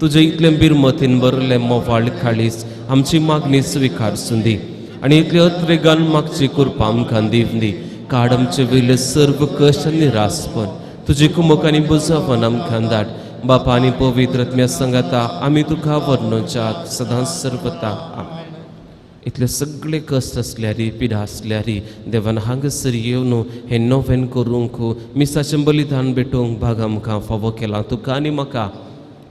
तुजे इतलें बिरमतीन भरलें मोवाळ काळीज आमची मागणी स्विकारसून दी आनी इतले अत्रेगान मागची कृपा आमकां दिवन दी. काड आमचे वयले सर्व कश्ट आनी निरासपण तुजे कुमक आनी बुजावन आमकां धाड. बापा आनी पवित्र आत्म्या सांगाता आमी तुका वर्णोवच्याक सदांच सर्वता. इतले सगळे कश्ट आसल्यारी पिडा आसल्यारी देवान हांगासर येवन हें नोवेन करूंक मिसाचें बलिदान भेटोवंक भाग आमकां फावो केला. तुका आनी म्हाका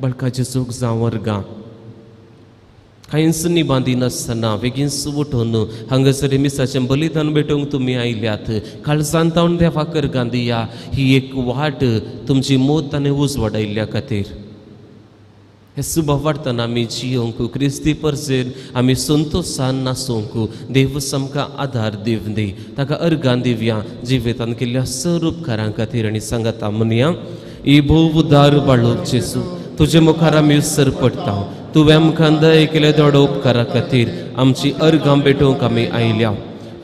बाळका जेजूक जावं वर्गां कांयच निबांदी नासतना बेगीनच उठून हांगासर मिसाचें बलिदान भेटोवंक तुमी आयल्यात. काळजान तावन देवाक अर्गां दिया. ही एक वाट तुमची मोत आनी उजवाडायल्ल्या खातीर. हे सुभाव वाडटना आमी जियोंक क्रिस्ती परजेर आमी संतोशान नासूंक देवच आमकां आदार दिवन दी. ताका अर्गां दिवया जिवितान केल्ल्या सर उपकारां खातीर आनी सांगाता म्हणया. ही भोव उदार बाळूक जेजू तुजे मुखार आमी सर पडटा. तुवें आमकां दया केल्या दोडो उपकारा खातीर आमची अर्गां भेटोवंक आमी आयल्या.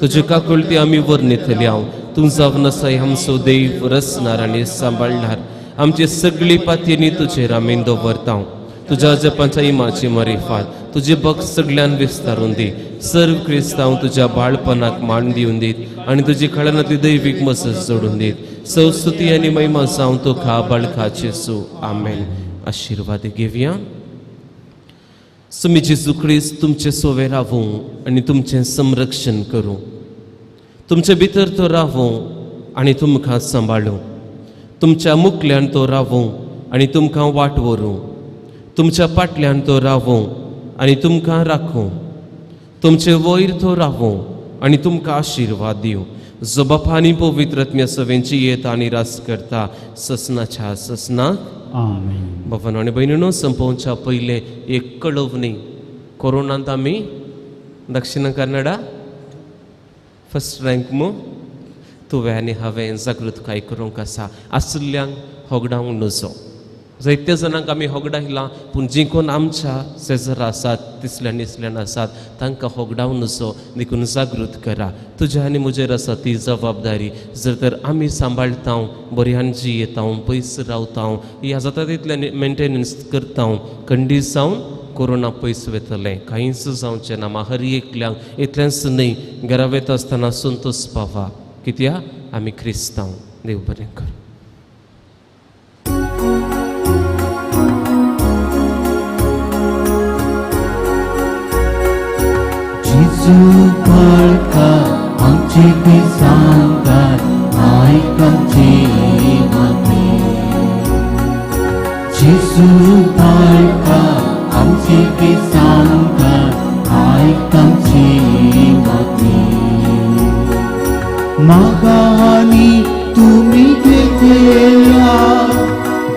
तुज्यो काकुळटी आमी वर्णितल्या. तूं जावन आसाय आमचो देव रचणार आनी सांबाळणार. आमची सगळी पातयेनी तुजेर आमी दवरता. तुज्या जपांच्या इमाची मरिफात तुजे भक्त सगळ्यान विस्तारून दी. सर्व क्रिस्तांव तुज्या बाळपणाक मान दिवन दीत आनी तुजी खळनांतली दैवीक मसत जोडून दीत. संस्तुती आनी महिमा जावं तुका बाळका जेजू. आमेन. आशिर्वाद घेवया. सुमी जेजू क्रिस्त तुमचे सोवे रावूं आनी तुमचें संरक्षण करूं. तुमचे भितर तो रावूं आनी तुमकां सांबाळूं. तुमच्या मुखल्यान तो रावूं आनी तुमकां वाट व्हरूं. तुमच्या फाटल्यान तो रावूं आनी तुमकां राखूं. तुमचे वयर तो रावूं आनी तुमकां आशिर्वाद दिवं. जो बापा आनी पवित्र आत्म्या सवेंची येत आनी रास करता ससनाच्या ससनाक.
आमेन.
बाबांनो आनी भयणीनो, संपोवच्या पयलें एक कळोवणी. कोरोनांत आमी दक्षिण कन्नडा फर्स्ट रँक मू तुवें आनी हांवें जागृतकाय करूंक आसा. आशिल्ल्यांक होगडावंक नजो. जायत्या जाणांक आमी होगडायलां, पूण जीं कोण आमच्या शेजरा आसात, तिसल्यान निसल्यान आसात, तांकां होगडावन नजो. देखून जागृत करा. तुज्या आनी म्हजेर आसा ती जबाबदारी. जर तर आमी सांबाळटा, बऱ्यान जियेता, पयस रावता, ह्या जाता तितलें मेंटेनन्स करता, खंडीत जावन कोरोना पयस वतलें, कांयच जावचें ना. मा हर एकल्यांक इतलेंच न्हय, घरा वता आसतना संतोश पावा, कित्याक आमी क्रिस्तांव. देव बरें करूं.
जेजू बाळका आमचे बेसांगार आयक आमची मागणी. जेजू बाळका आमचे बेसांगार आयक आमची मागणी. मागानी तुमी घेतल्या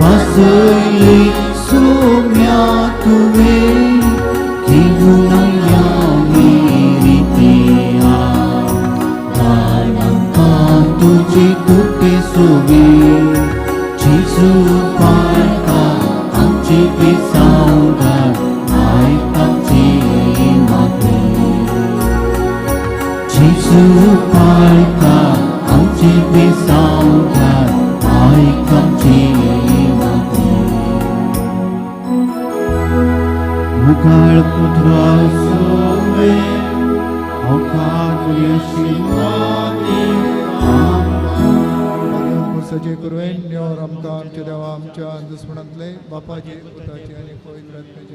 बसयली सोम्या तुवें घेवन तुझी कृपे सोबी. जेजू बाळका आमचे बेसांगार आयक आमची मागणी. जेजू बाळका आमचे बेसांगार आयक आमची मागणी. मुखाळ पुत्रा सोवे अवकार आशिर्वादी.
सजे कुरवेन न्योर आमकां आमच्या देवा आमच्या दुस्मणांतले बापाचे पुताचे आनी पवित्र आत्म्याचे.